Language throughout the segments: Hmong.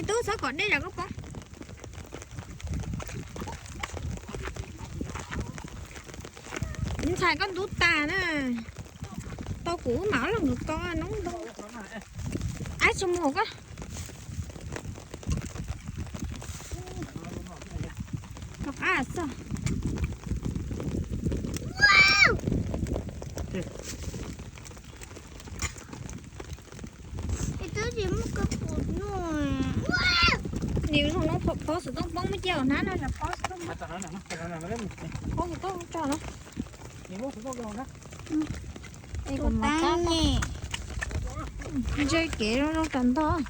Tub txhob kom dej zam koj poob. Ntxhais koj ntub tas na. Tau kuv mam los nkawd ko noob ntoo. Ab tsis mus koj. Rov qab xwb. Nws zoo no phob xov tooj poob muab cia hnab no, phob xov tooj, phob xov tooj tso no. Es kuv mam tab, ntshe kev zoo zoo tas ntog.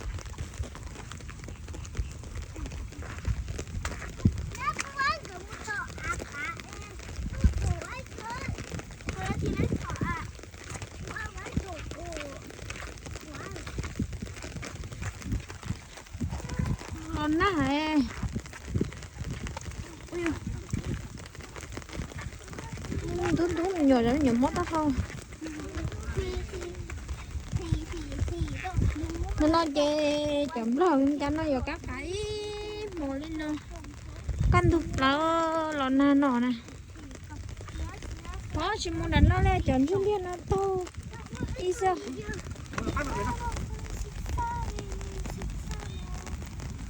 Los nag. Ntub ntub me nyuam, me nyuam mob taub hau. Hnub no ces cov nplog cas no yuav kab qav ib hmos li no. Kaj ntug plaws los nag no na. Pov tsis mus nram no li, cov ntsuj liaj no taug ib xwb.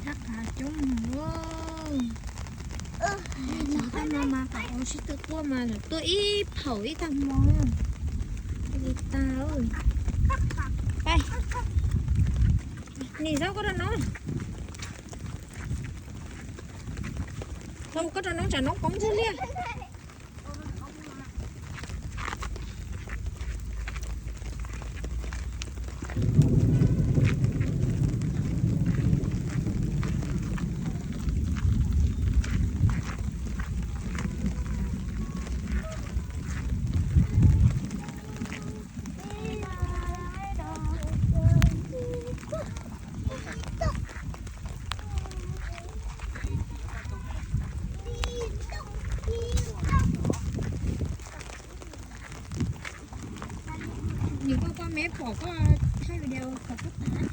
Kab qav coob heev. Tag no mas qav ua sib tw quaj mas lawv tuaj ib phaum ib tag hmo li tag. Nim zaub koj rau noob, koj rau noob tsam noob poob ntsuj liaj. Nws koj koj me pom koj thaij video kom koj tas.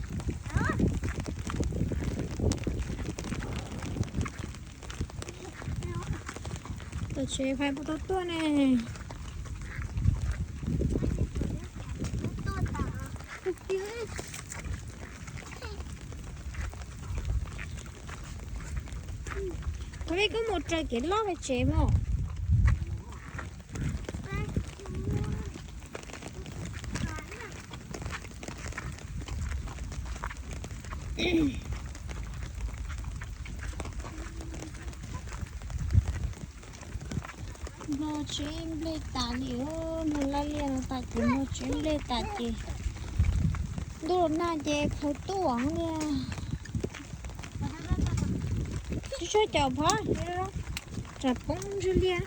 Tom tsev fais puas tau tuaj ne. Qhov vij koj mus raws kev loj ve tsev mog. Npog tsheb nplej tas li, npog laj liaj no tas ces npog tsheb nplej tas ces ntuj los nag ces khaws tuaj li. Tsis tshua caum phov, tsam poob ntswg liaj.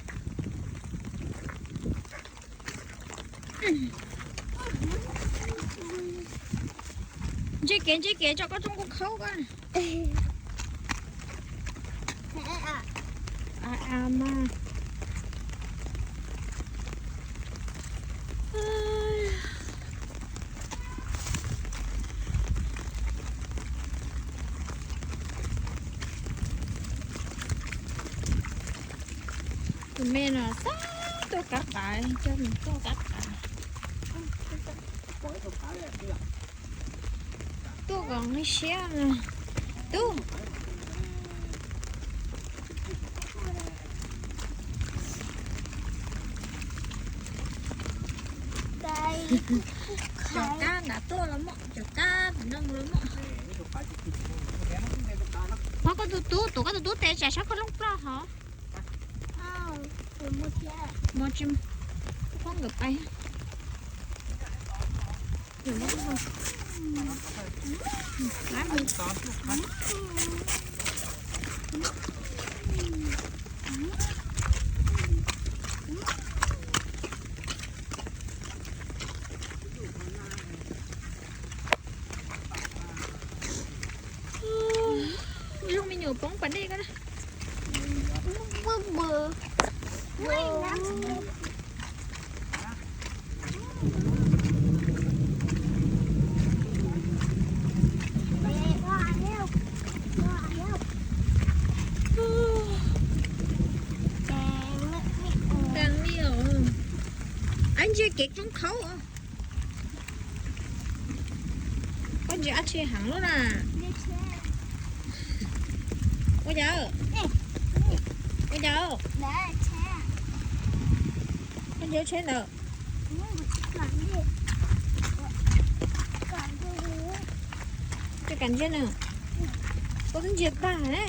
Ntse kev ntse kev tso koj rooj koj khaub koj. A a mas. Tus me no xav tuaj kab qav, coj nws tuaj kab qav. Tuaj kom nqi siab na. Tub. Cov kab nrad tuaj los muaj, cov kab no mus los muaj. Pov koj tus tub, tuav koj tus tub tes tsam sab koj looj ploj hov. Pov tsis poob nkawd pais. Zoo me nyuam poob pas dej ko na. kev roob khaub. Koj ntsia dab tsi heev lub na? Ua cas? Ua cas? Koj ntsia tsheb ntawd. Koj kam ntsia na. Koj twb ntsia tag ne.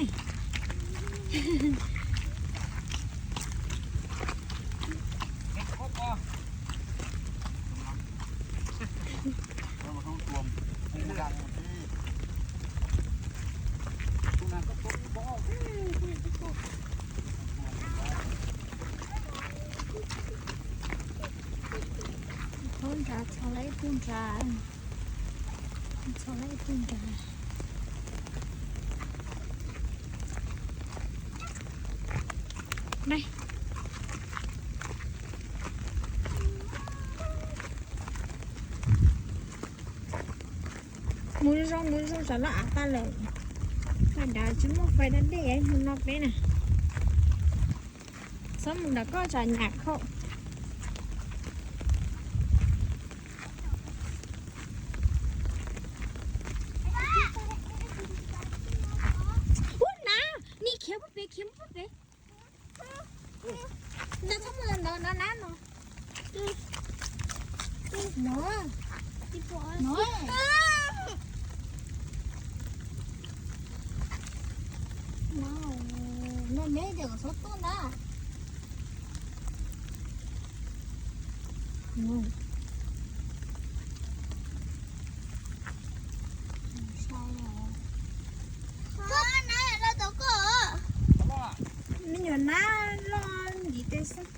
Txhob nrad, txhob lawv ib tug nrad. Txhob lawv ib tug nrad. Mus zoo mus zoo, tsam loj av tag lawm. Fais dav tsis muaj fais da dej hnub no peb na. Txhob mus nram koj tsam nyam khaum. Ub, nav, nim khiav puag pem, khiav puag pem. Ntawd txhob mus ntawd, no nab no. No. No. No, neb ces kom txhob tuaj ntag. Me nyuam nab loj ntiv tes xwb.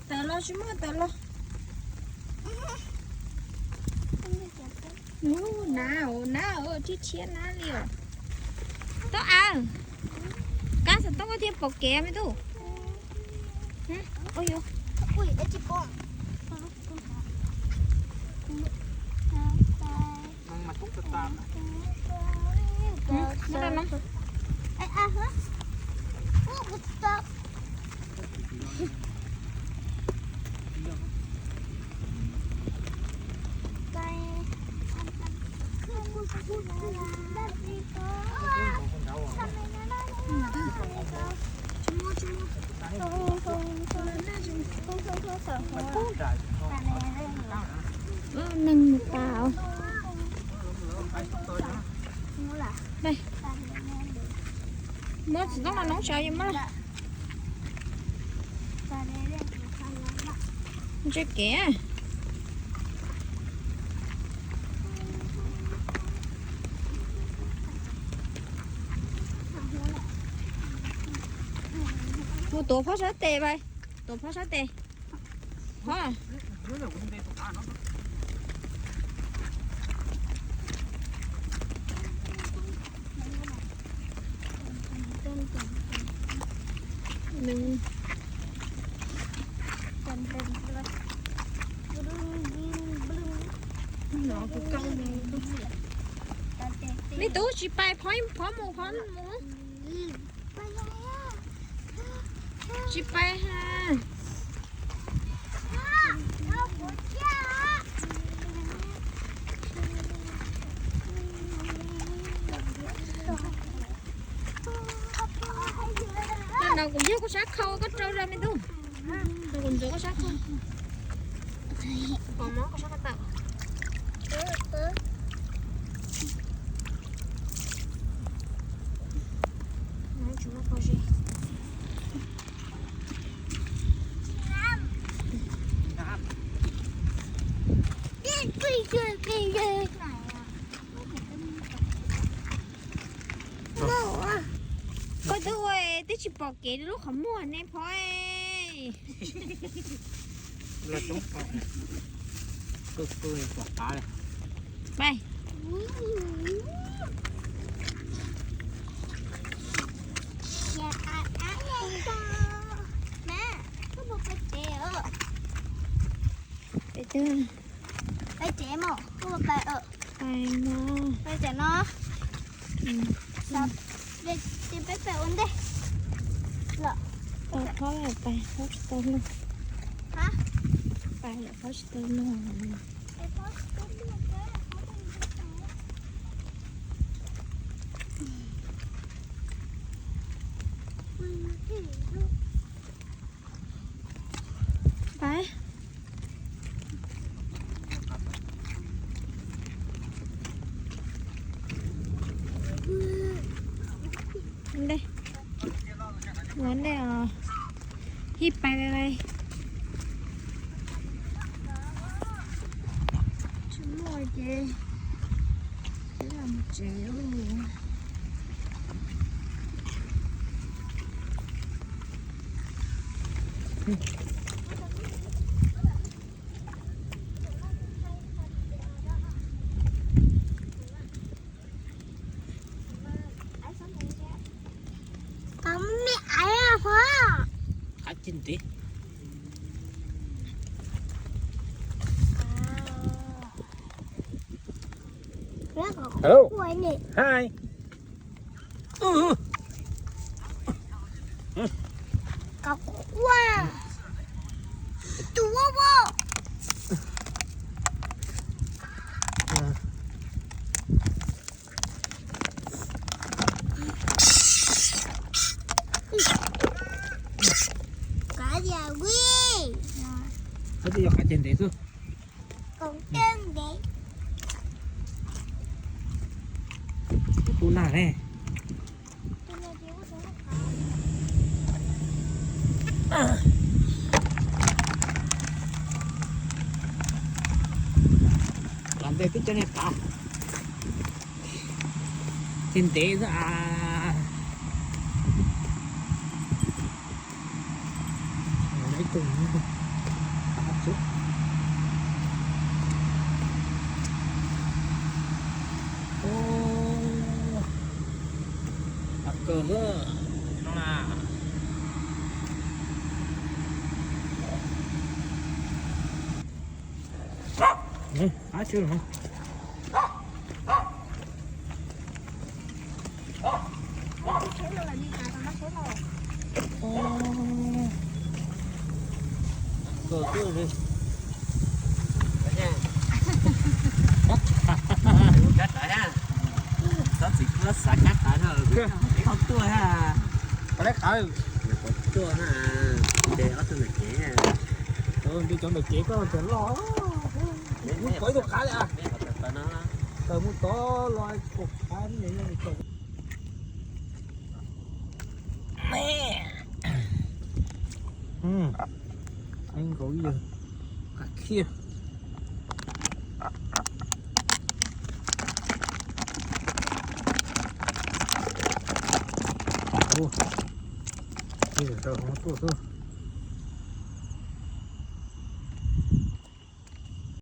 Tawm los tsis muaj tawm los. Nab, nab, thiab thiab nab li os. Tub av, kab xov tooj koj thiaj pom kev me tub. Neeg mus tas. Muab txiv toob no noob sawv yuav muab lawm. Ntsia kev. Mus tuav phab sab tes, tuav phab sab tes. Phob. Me tub tsis pais, phob mus, phob mus. Tsis pais ha. Tam no kuv yog koj sab khau, koj rau zog me tub. Kuv ntxuav koj sab khau. Pom mov koj sab khau tawm. Koj twb ua twb tsis pom kev lub qhov muag ne phob. Pais tsev mog, pais tsev no. Peb pais ua ntej. Tau phob pais, phob tsis tau lug. Pais lawm, Fob tsis tau luag. Pais. Ua ntej os, hib pais pais pais. Tsis muaj ces peb los mus tsev. Qab tsis ntev. Hello. Hi. Tus ua ua. Kav tias vij. Koj twb yog qab ceg ntev xwb. Koom ceg ntev. Kuv nag ne. Los ntej twb cov niag qav ceg ntev xwb as. Kawg xwb no na. Qab tsw no. Txhob txwm kuab xav kab qav no, tau tuaj ha. Qhov leb qav, tuaj ha, ntes ob tug ntawm kev. Ntes cov ntawm kev koj tseem loj. Mus tod ib tug qav li. Taws mus tod los kaum qav. Nkaus ib yawg qab khiab. Ua, rau hov tuaj xwb.